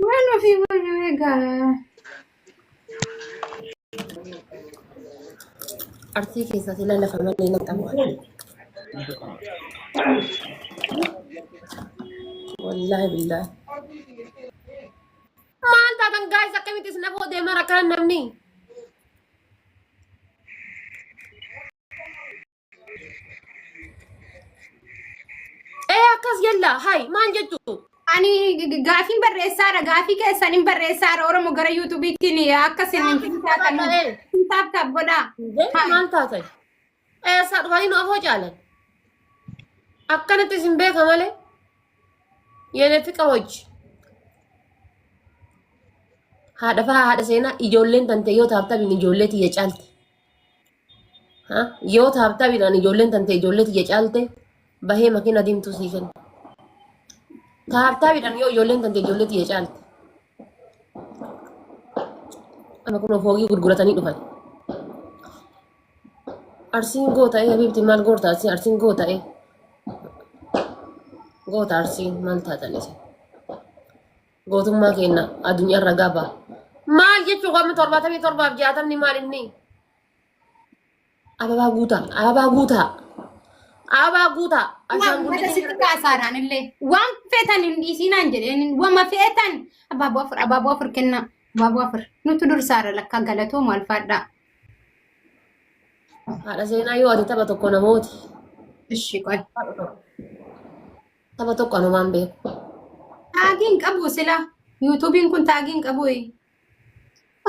Waan ofii godhu egaa. Arsii keessaa sila lafa malee nan qabu. Wallaahi billaahi. Maal taatan gaayis akkamitti isin afoo deemaa rakkanan namni? Ee akkas jella hay maal jechuu? Ani gaafiin barreessaadha. Gaafii keessan hin barreessaadha. Oromoo gara yuutuubiitiin akka isin hin taatan taap taap godhaa. Jella maal taatan? Eessaa dhufanii nu afoo caalan? Akkanatti isin beeka malee. Yene fiqir hojii. Haadha faa haadha seenaa ijoolleen tante yoo taaptabiin ijoollee tiyya caalte. Ha? Yoo taaptabiidhaan ijoolleen tante ijoollee tiyya caalte bahee makiina diimtuu sii kenna. Taaptabiidhaan yoo ijoolleen tante ijoollee tiyya caalte. Amma kun foogii gurguratanii dhufan. Arsiin goota ee habiibti maal goorta arsiin arsiin goota ee. Goota arsiin maal taatan isin. Gootummaa keenya addunyaa irra gaba. Maal jechuu qabna 77f 60 maal inni? Ababaa guutaa, ababaa guutaa, ababaa guutaa. Waan Ashaangullitiin sitti kaasaadhaan illee waan feetan hin dhiisinaan jedheen wama feetan abaaboo afur abaaboo afur kennaa abaaboo afur nutu dursaara lakkaa galatoo maal faadhaa. Haadha seenaa yoo ati tapha tokko namooti. Ishi qoy. Tapha tokko anumaan beeku. Taagiin qabu sila. Yuutuubiin kun taagiin qabu.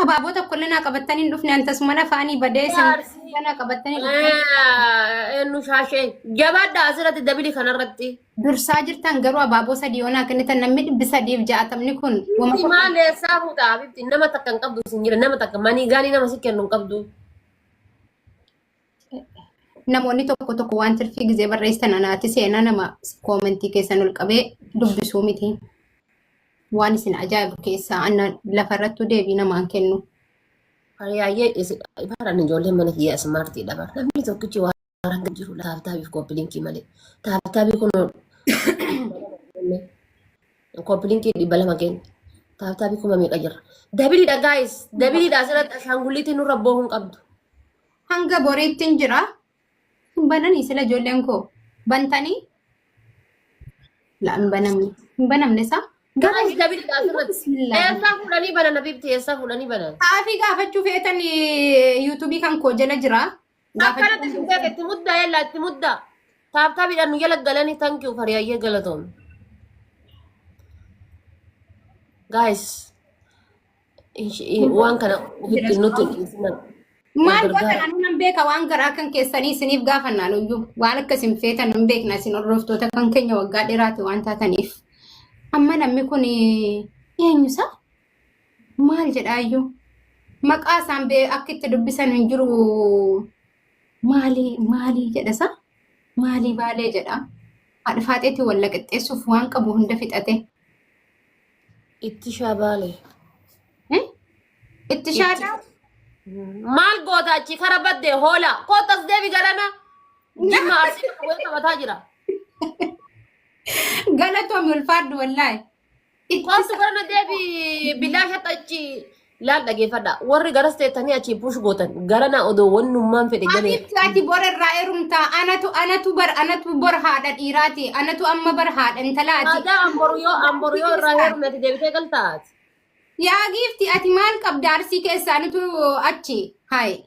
Abaaboo tokkollee naa qabattanii hin dhufne antasuma afaanii badee isin naa qabattanii dhufne. Eenyu shaashee jabaadha asirratti dabili kanarratti. Dursaa jirtan garuu abaaboo sadii yoo naa kennitan namni 360 kun wama Bifti maal eessaa fuuta bifti nama takka hin qabdu sin jira nama takka manii gaanii nama si kennu hin qabdu. Namoonni tokko tokko waan tirfii gizee barreessitan anaati seenaa nama koomentii keessan ol qabee dubbisuu miti. Waan isin ajaa'ibu keessaa anna lafarrattuu deebii namaan kennu. Hariyaayyee ifaadhaan ijoolleen mana kiyyaa ismaartiidha bara. Namni tokkichi waan hanga jiru taaptaabiif kooppilinkii malee. Taaptaabii kun kooppilinkii 200 keenya. Taaptaabii kuma meeqa jirra. Dabiliidha gaayis. Dabiliidha asirratti ashaangulliitiin nurra boohuu hin qabdu. Hanga boriitti hin jira. Hin bananii sila ijoolleen koo bantanii la hin banamne. Hin banamne isaa. Guys, dabiliidha asirratti. Bismillah. Eessaa fuudhanii banan Habiibti? Eessaa fuudhanii banan? Kaafii gaafachuu feetan yuutuubii kan koo jala jira. Akkanatti isin beeka itti muddaa yallaa itti muddaa. Taaptaabiidhaan nu jala galanii thank you fariyaayyee galatoom. Guys, waan kana ofitti nutti hin dhiisinan. Maal Gargaara. gootan anu nan beeka waan garaa kan keessanii isiniif gaafannaan iyyuu waan akka isin feetan nan beekna isin hordoftoota kan keenya waggaa dheeraati waan taataniif. Amma namni kun eenyusa? Maal jedhaa iyyuu? Maqaa isaan bee akka itti dubbisan hin jiru maalii maalii jedhasa? Maalii baalee jedha? Haadha faaxeetti walla qixxeessuuf waan qabu hunda fixate. Itti shabaale. Eh? Itti shaadaa? Maal goota achi kara badde hoola. Kootas deebi garana. Jimma arsii bakka bu'ee taphataa jira. Galatoomi ulfaadhu wallaahi. Itti Kootu garana deebi bilaasha achi laal dhageeffadha. Warri garas teettanii achi push gootan garana odoo wannummaan fedhe galee. Habibti ati bor irraa heerumtaa anatu anatu bar anatu bor haadha dhiiraati anatu amma bar haadha intalaati. Aadaa amboru yoo amboru yoo irraa heerumne ati deebitee galtaati. Yaa giifti ati maal qabda arsii keessaa nutu achi hayi.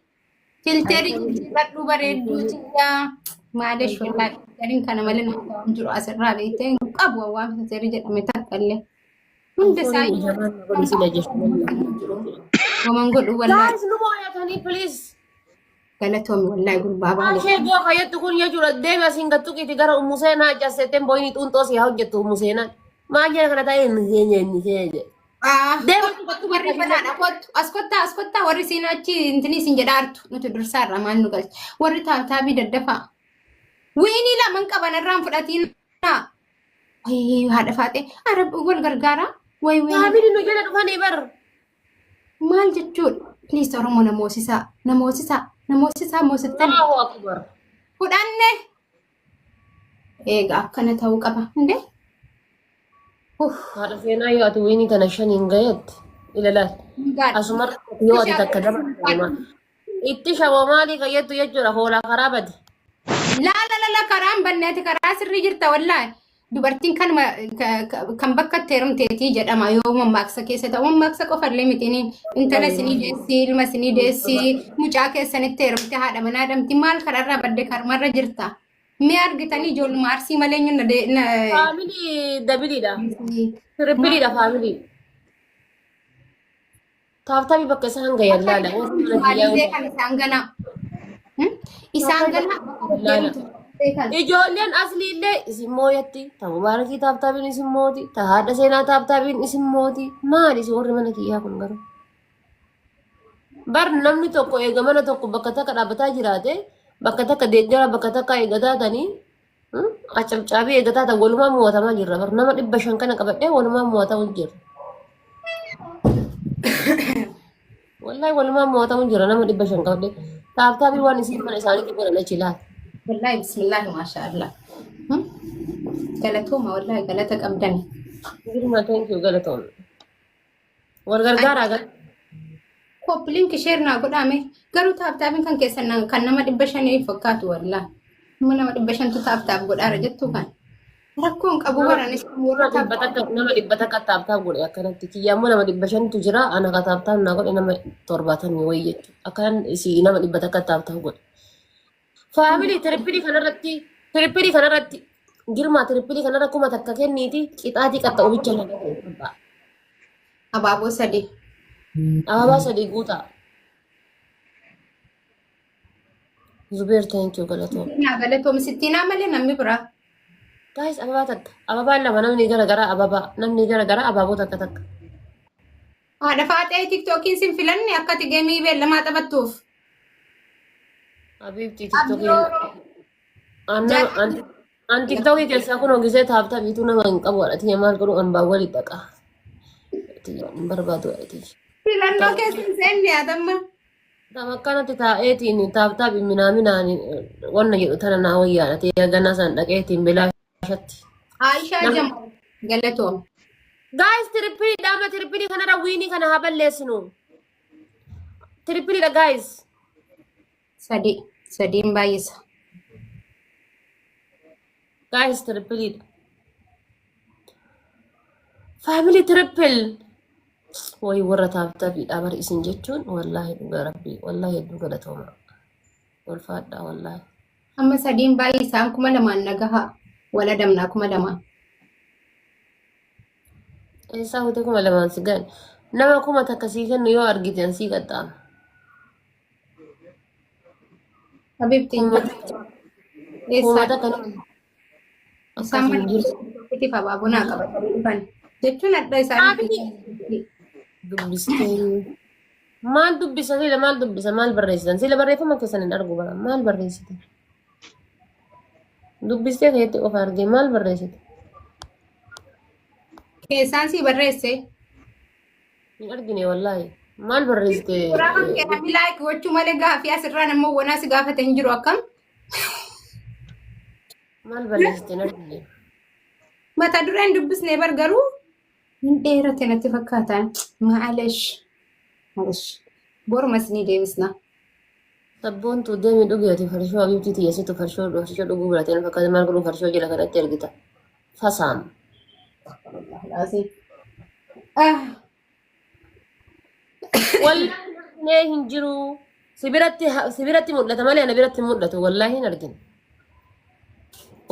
Filterii jijjiirradhu bareedduu tiyyaa. Maalish wallaahi filteriin kana malee nama ta'u jiru asirraa beektee hin qabu waan filterii jedhame takka illee. Hunda isaa Waman godhu wallaahi Guys, nu mooyatanii please. galatoomi wallaahi gurbaa baale. Ishee goo fayyaddu kun jechuudha deemi asiin gattuqiiti gara ummu seenaa casseetteen booyinii xuunxoo si haa hojjettu ummu seenaan. Maal jedha kana ta'ee inni seena inni seena jedhe. Deemi Kottu kottu warri banaadha kottu as kottaa as kottaa warri siin achi intini isin jedhaartu nuti dursaarra maal nu galcha warri taabtaabii daddafaa. Wiinii laman qaban irraan fudhatiin. Wayii haadha faaxee arab wal gargaara. Wayi wiinii Saabini nu jala dhufanii bar. maal jechuudha? Please Oromoo na moosisaa na moosisaa na moosisaa moosiftani. Allahu akbar. Fudhanne. Egaa akkana ta'uu qaba. Hundee. Uff. Haadha seenaa yoo ati wiinii tana shaniin gahetti ilalaal. Gaadha. Asumarra yoo ati takka dabalte itti shawoo maalii kayyattu jechuudha hoolaa karaa bade. Laa la la la karaan banne ati karaa sirrii jirta wallaahi. Dubartiin kanuma kan bakka itti heerumteetii jedhama yoo mammaaksa keessa ta'u mammaaksa qofallee miti ni intala isinii deessi ilma isinii deessi mucaa keessanitti heerumte haadha manaa dhamti maal kararraa badde karmarra jirta. Mee argitanii ijoolluma arsii malee eenyu na Family doubleiidha. Tripleiidha family. Tap tapii bakka isaan gayan laala. Warri mana Maalii kiyyaa beekan isaan ganaa. Isaan ganaa bakka itti laala. heerumte beekan. Ijoolleen asliillee isin mooyatti. Ta mubaarakii tap tapiin isin mooti. Ta haadha seenaa tap tapiin isin mooti. Maali isin warri mana kiyyaa kun garuu? Bar namni tokko eega mana tokko bakka takka dhaabbataa jiraate bakka takka deeggara bakka takka eega taatanii acabcaabii eega taatan walumaa mo'atamaa jirra. Bar nama 500 kana qabadhee walumaa mo'atamu jirra. Wallahi walumaa mo'atamu jira nama 500 qabadhee. Tap tapii waan isin mana isaaniitti godhan achi ilaali. Wallahi bismillahi maasha Allah. Galatooma wallahi galata qabdani. Girma thank you galatoon. Wal gargaaraa gal. Copy link share naa godhaame garuu tap tapiin kan keessan kan nama 500 fakkaatu wallahi. Nama nama 500tu tap tap godhaara jettu kan. Rakkoon qabu baranis warra Nama tap 100 nama 100 tap tap godhe akkanatti. Kiyya ammoo nama 500tu jira ana ka tap tap naa godhe nama 70 wayii jechuudha. Akkanan isii nama 100 tap tap godhe. Family triple kanarratti triple kanarratti girmaa triple kanarra 1000 kenniiti qixaatii qaxxa'u bicha nama ta'e. Abaaboo sadii. Ababaa sadii guutaa. Zubeer thank you galatoom. Naa galatoom sittiinaa malee namni biraa. Guys ababaa takka. Ababaan lama namni gara garaa ababaa namni gara garaa abaaboo takka takka. Haadha faaxee tiktookiin sin filanne akka ati geemii beellamaa taphattuuf. Habiibti Abdii tiktokiin Oromoo. An tiktookii keessaa kun hogisee tap tapiitu nama hin qabu haadha maal godhu ambaa wali dhaqa. Hin barbaadu haadha. Filannoo keessa hin seenne yaatamma. Tam akkanatti taa'eetiin tap tapii minaaminaan wanna jedhu tana naa wayyaa haadha ganaa san dhaqeetiin bilaashatti. Aishaa Jamal galatoom. Guys triple dhaama triple kanarra wiinii kana haa balleessinu. Tripleiidha guys. Sadii. Sadiin baay'isa. Guys tripleiidha. Family triple. Wayi warra tap tapiidha bari isin jechuun wallaahi dhugaa rabbii wallaahi hedduu galatooma. Ulfaadha wallaahi. Amma sadiin baay'isaan 2000 nagaha. Wal adamnaa 2000. Eessaa fuutee 2000 si ga'an? Nama 1000 sii kennu yoo argite an sii qaxxaama. Habibti. Kuma Eessaa takka nama isaan akkas hin mana jiru. tokkotti abaaboo naa qabatanii dhufan. Jechuun adda isaanii. Dubbistee maal dubbisa sila maal dubbisa maal barreessitan sila barreeffama keessan hin argu bara maal barreessite dubbistee keetti qofa argee maal barreessite Keessaan sii barreesse. Hin argine wallaahi maal barreessite. Suuraa kan kee namni like gochuu malee gaafii asirraa nama wanaa si gaafate hin jiru akkam. Maal barreessite hin argine. Mata dureen dubbisnee bar garuu hin dheerate natti fakkaata. Maalesh. Maalesh. Boruma isinii deebisna. Sabboontuu deemi dhugeeti farshoo abiibtii tiyyasitu farshoo farshoo dhuguu biratee na fakkaata maal godhuu farshoo jala kanatti ergita. Fasaam. Ah, Wallaahi hin argine hin jiru. Si biratti mul'ata malee ana biratti hin mul'atu. Wallaahi hin argine.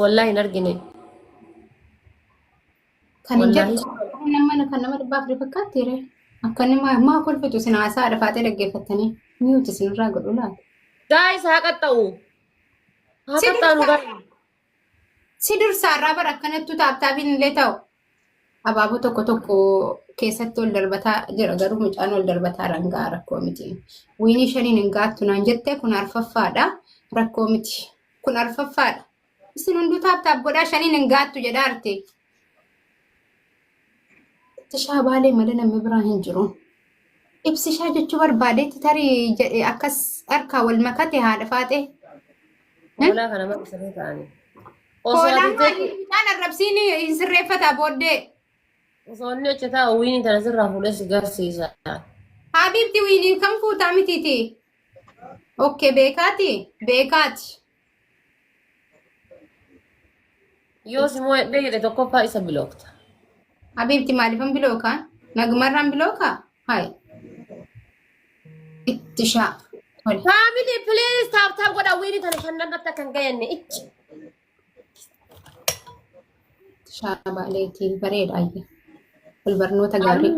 Wallaahi hin argine. Kan hin Wallaahi. jedhu nama kan nama 400 fakkaatti ree. Akka inni maa kolfitu isin haasaa dhafaatee dhaggeeffattanii mute isinirraa godhu laata. Guys haa qaxxa'u. Haa Si qaxxaanu dursaa guys. si dursaarraa bara akkanattu tap tapiin illee ta'u. Abaaboo tokko tokko keessatti ol darbataa jira garuu mucaan ol darbataa rangaa rakkoo miti. Wiinii shaniin hin gaattu naan jette kun arfaffaadha rakkoo miti. Kun arfaffaadha. Isin hunduu tap tap godhaa shaniin hin gaattu jedhaa arte. Ibsishaa baalee malee namni biraa hin jiru. Ibsishaa jechuu barbaadeetti tarii jedhe akkas harkaa wal makate haadha faaxee. Hoolaa kana maal sirrii ta'anii. Osoo Hoolaan ati maali mucaan arrabsiin hin sirreeffataa booddee. Osoo inni achi taa'u wiinii tana sirraa fuudhee si garsiisa. Habiibti wiiniin kan fuutaa mitiiti. Okay, beekaati? Beekaati. Yoo si moo'adhee jedhe tokkoffaa isa bilookta. Habiibti maaliifan bilookaa? Nagumarraan bilookaa? Hayi. Itti shaa. Tole. Family, please, tap tap godha. Wiinii tana shannan irratti akka hin gayanne ichi. Itti shaa baaleetii bareeda ayya. Wal barnoota gaarii.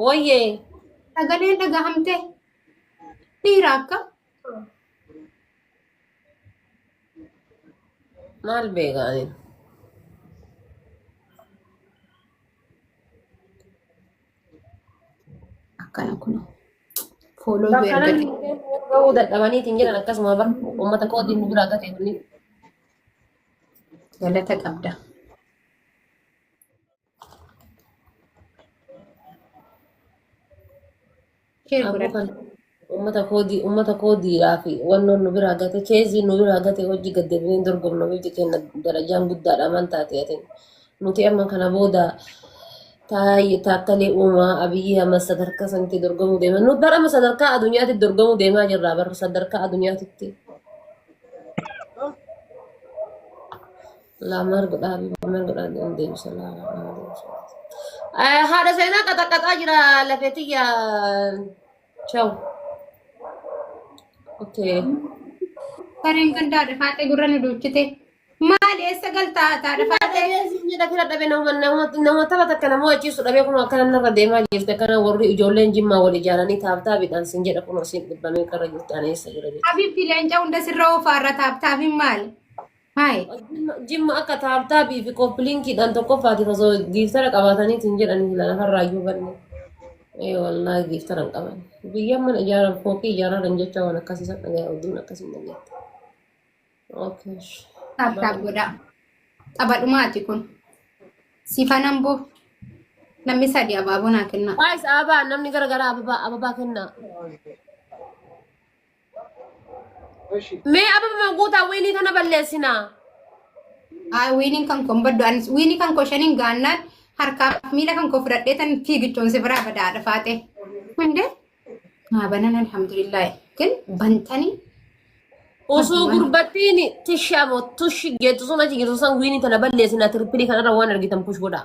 Wayyee. Sagaleen dhagahamte. Dhiira akka. Maal beeka ani? Akkana kun. Fooloo Bakka ergate. namni gahuu dadhabaniitiin jedhan akkasuma bar uummata kootiin nu biraa gate kunni. Galata qabda. Share Abboo godhadhu. kan uummata koodii uummata koodiidhaa fi wannoon nu biraa gate keezii nu biraa gate hojii gad deebinee dorgomna biyyi keenya darajaan guddaadha aman taate atin nuti amma kana booda taayee taakkalee uumaa Abiyyi amma sadarkaa sanitti dorgomuu deema nu bara amma sadarkaa addunyaatti dorgomuu deemaa jirra bara sadarkaa addunyaatitti. Laa maal godhaa Habiba maal godhaa hin deebisa laa laa deebisa. Haadha seenaa qaxaqaxaa jira lafee tiyya. Ciao. Okay. Sareen kan daadha faaxee gurra nu duuchite. Maal eessa galtaa taadha faaxee? Jedha fira dhabe nama nama nama tapha takka nama wachiisu dhabee kun akkana narra deemaa jirti akkana warri ijoolleen jimmaa wal ijaaranii taaptaabiidhaan sin jedha kun siin dhibbamee karra jirti ani eessa jira jechuudha. Habiibti leenca hunda sirra oofaarra taaptaabiin maali? Hayi. Jimma akka taaptaabii fi koppiliinkiidhaan tokkoffaatiif osoo giiftara qabaataniitiin jedhanii sila lafarraa iyyuu banne. Ee wallaahi giiftara hin qaban. Biyya mana ijaaran fooqii ijaaran jecha waan akkasii san dhagaya oduun akkasii hin dhageette. Okay. Tap tap godhaa. Tapha dhumaati kun. Sifan amboo. Namni sadi abaaboo naa kennaa. Guys, ababaa namni gara garaa ababaa ababaa kennaa. Mee ababuma guutaa wiinii tana balleessinaa. Ay wiiniin kan koo hin baddu. Anis wiinii kan koo shaniin gaannaan harkaaf miila kan koo fudhadhee tan fiigichoon si biraa badaadha faaxee. Hundee haa banan alhamdulillah. ግን bantanii Osoo gurbattiin tishaa moo tushi jettu sun achi jirtu san wiinii tana balleessinaa triple kanarra waan argitan push godhaa.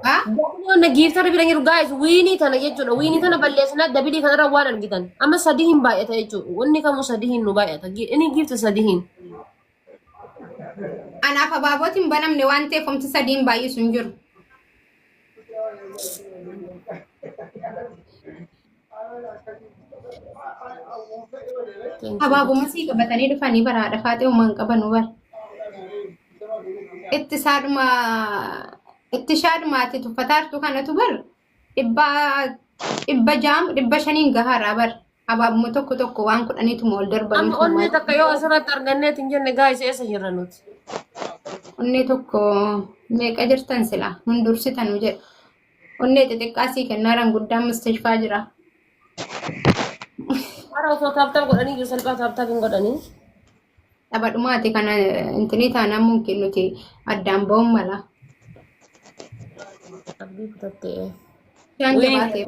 haa Wanna giiftarri bira jiru guys wiinii tana jechuudha. Wiinii tana balleessinaa double kanarra waan argitan. Amma sadii hin baay'ata jechuudha. Wanni kamuu sadii hin nu baay'ata. Inni giifta sadii hin. Anaaf abaabootiin banamne waan ta'eef homti sadiin baay'isu hin jiru. Thank you. Abaabuma sii qabatanii dhufanii baraadha faaxee uumaan qabanu bara. Ittisaadhuma ittishaadhumaati tuffataartu kanatu bar dhibba 600 500n gahaadha bar. Abaabuma tokko tokko waan kudhaniituma ol Amma darbaniituma onnee takka yoo asirratti arganneet hin jenne guys eessa jirra nuti? Onnee tokko meeqa jirtan sila nun dursitanu jedha. Onnee xixiqqaa sii kennaaran guddaan mustashfaa jira. Hara osoo tap tap godhanii jiru salphaa tap tap hin godhanii. Tapha dhumaati kana intinii taanaan mumkin nuti addaan ba'uun mala. Abdii kutattee. Bishaan Wiinii jabaatee.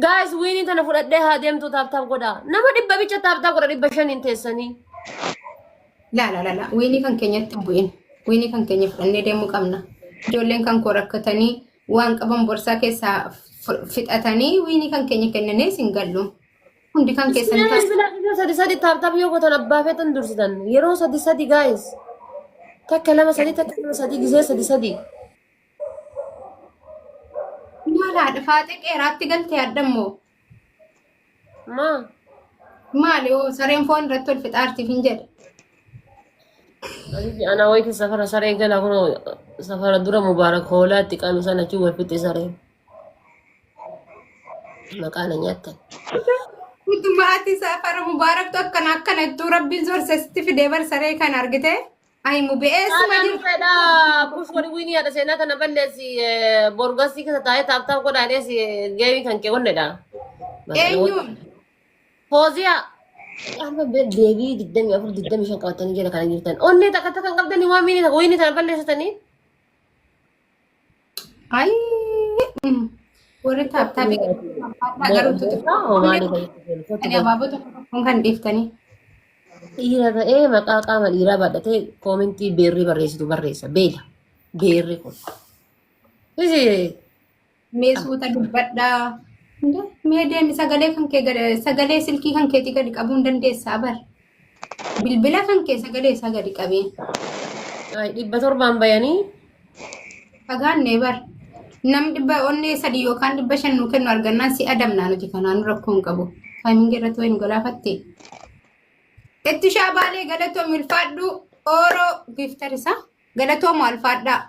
Guys, wiinii tana fudhadhee haa deemtu tap tap godhaa. Nama 100 bicha tap tap godha 500n teessanii. La la la la wiinii kan keenyatti hin bu'in. Wiinii kan keenya fudhannee deemuu qabna. Ijoolleen kan koo rakkatanii waan qaban borsaa keessaa fixatanii wiinii kan keenya kennanii sin gallu. Hundi kan keessan Namni taas bilbilaa yeroo sadi sadi tap tap yoo gootan abbaa feetan dursitan. Yeroo sadi sadi guys. Takka lama sadi takka lama sadi gisee sadi sadi. Maal haadha faaxee qeeraatti galtee addammoo? Maa? Maali hoo sareen foon irratti ol fixaartiif hin jedhe. Habibi ana wayti safara saree gala kun safara dura Mubaarak hoolaatti qalu sana achi wal fixe sareen. Maqaa na nyaattan. Utuma ati safara Mubaaraktu akkana akkana ittuu rabbiin sorsesitti fidee bar saree kana argite. Ayi mubee eessuma Haadha jiru. fedha push godhi wiinii haadha seenaa tana balleessi borgasii keessa taa'ee tap tap godhaa dheessi geemii kan kee onnedha. Eenyuun? Fooziyaa. Amma deebii 24 25 qabatanii jala kana jirtan. Onnee takka takka hin qabdanii waan wiinii tana balleessitanii. Ayi warri tap tapii garuu tuttuqanii abaaboo tokko tokkoon kan dhiiftanii. Dhiira ta'ee maqaa qaama dhiiraa baadhatee koomentii beerri barreessitu barreessa. Beela. Beerri kun. Mee suuta dubbadhaa. Mee deemi sagalee kan kee gadi sagalee silkii kan keetii gadi qabuu hin dandeessaa bar. Bilbila kan kee sagalee isaa gadi qabee. 700n bayanii. Fagaannee bar. Nam 403 yookaan 500 nuu kennu argannaan si adamnaa nuti kanaan rakkoo hin qabu. Timing irratti wayi nu galaafatte. Itti shaabaalee galatoomi ulfaadhu ooroo gifter isaa galatoomu alfaadhaa.